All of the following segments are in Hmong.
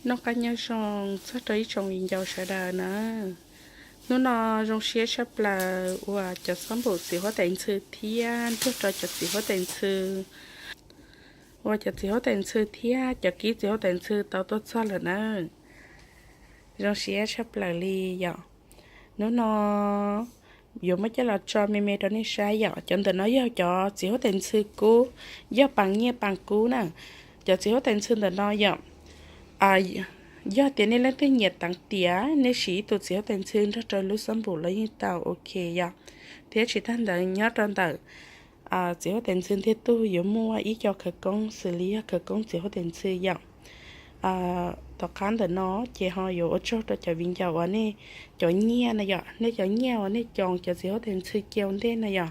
Noj qab nyob zoo txog rau ib tsoom viv ncaus sawv daws na. Hnub no zoo siab tshaj plaws uas cov xab npum txiv huab tais ntxhw thiab nrog rau cov txiv huab tais ntxhw, uas cov txiv huab tais ntxhw thiab cov kib txiv huab tais ntxhw tau tuaj txog lawm na. Zoo siab tshaj plaws li yom. Hnub no yuav muab coj los tso me me rau nej saib yom. Cov ntawm no yog cov txiv huab tais ntxhw kub, yog pas nyiaj pas kub na. Cov txiv huab tais ntxhw ntawm no yom, yog tias nej leej twg nyiam teev tiam, nej siv ib tug txiv huab tais ntxhw nrog rau lub xab npum los yeej tau ok yom. Thiab tsis tag ntawd nyob rau ntawm txiv huab tais ntxhw ntiag tug yuav muaj ib co khawv koob xws li yog khawv koob txiv huab tais ntxhw yom. Tom qab ntawm no ces ho yuav ua tsaug rau cov viv ncaus uas nej cov nyiaj na yom, nej cov nyiaj uas nej coj cov txiv huab tais ntxhw cia ua ntej na yom.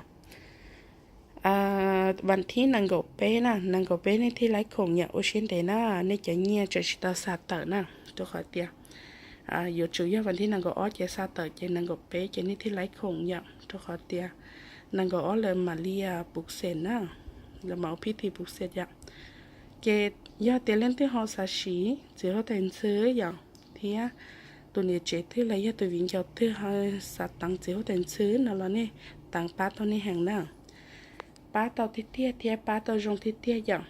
Vas thib nees nkaum peb na, nees nkaum peb nej thiaj laib khoom yom, ua siab ntev na, nej cov nyiaj tseem tsis tau xa tawm na, rau qhov tias yuav tsum yog vas thib nees nkaum ob ces xa tawm ces nees nkaum peb ces nej thiaj laib khoom yom, rau qhov tias nees nkaum ob lawm mam li puv xees na, lawv mam ua phib thi puv xees yom. Ces yog tias leej twg ho xav siv txiv huab tais ntxhw yom, thiab tus niam tsev twg los yog tus viv ncaus twg ho xav teev txiv huab tais ntxhw no los nej teev pab tau nej heev na. Pab tau tiag tiag thiab pab tau zoo tiag tiag yom.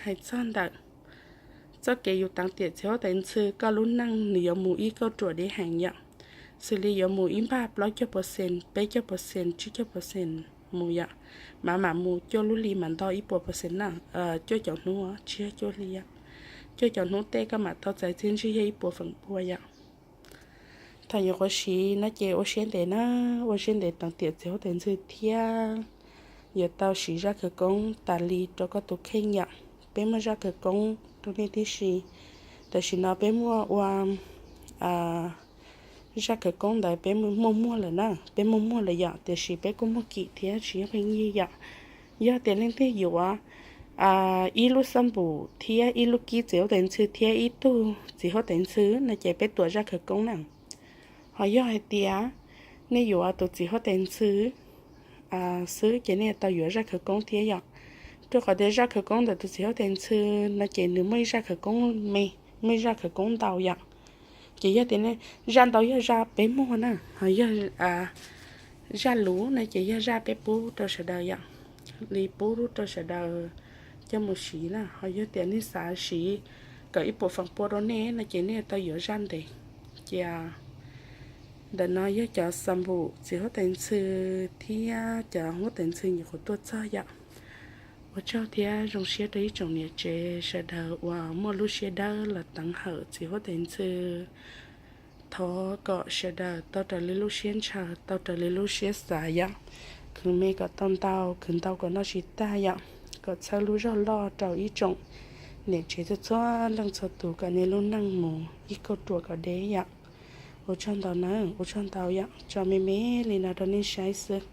Hais txog ntawm txoj kev yus teev tiam txiv huab tais ntxhw, koj lub neej nws yuav mus ib kauj ruam deb heev yom. Xws li yuav mus ib npaj plaub caug percent, peb caug percent, tsib caug percent mus yom, mas mam mus cuaj lub hli mas ntau ib puas percent na, cuaj caum hnub, tsis yog cuaj hli, cuaj caum hnub tej koj mam tau txais txiaj ntsig yog ib puas feem pua yom. Thaum nyuam qhuav siv no ces ua siab ntev na, ua siab ntev teev tiam txiv huab tais ntxhw thiab yuav tau siv zaj khawv koob tas li rau koj tus kheej yom. Peb muaj zaj khawv koob rau nej tib si, tam sim no peb muaj ua zaj khawv koob ntawd peb muaj muag lawm na, peb muaj muag lawm yom, tiam sis peb kuj muag kim thiab tsis yog pheej yig yom. Yog tias leej twg yuav ib lub xab npum thiab ib lub kib txiv huab tais ntxhw thiab ib tug txiv huab tais ntxhw no ces peb tuam zaj khawv koob na. Ho yog hais tias nej yuav tus txiv huab tais ntxhw xwb ces nej tau yuav zaj khawv koob thiab yom. Rau qhov tias zaj khawv koob ntawm tus txiv huab tais ntxhw no ces nws muaj ib zaj khawv koob me, muaj ib zaj khawv koob ntau yom. Ces yog tias nej, zaj ntau yog zaj peb muag na, ho yog zaj luv no ces yog zaj peb pub rau sawv daws yom, li pub rau sawv daws coj mus siv na. Ho yog tias nej xav siv kom ib puas feem pua rau nej no ces nej tau yuav zaj ntev. Ces ntawm no yog cov xab npum txiv huab tais ntxhw thiab cov huab tais ntxhw nyuam qhuav tuaj txog yom. Ua tsaug thiab zoo siab rau ib tsoom niam tsev sawv daws uas muaj lub siab dawb los teev hawm txiv huab tais ntxhw. Thov kom sawv daws tau raws li lub siab ntshaw, tau raws li lub siab xav yom. Khwv me kom tau ntau, khwv ntau kom noj tsis tag yom. Kom txhawb lub zog loj rau ib tsoom niam tsev txhua txhua leej txhua tus kom nej lub neej mus ib kauj ruam kom deb yom. Ua tsaug ntau na, ua tsaug ntau yom, tso me me li no rau nej saib xwb.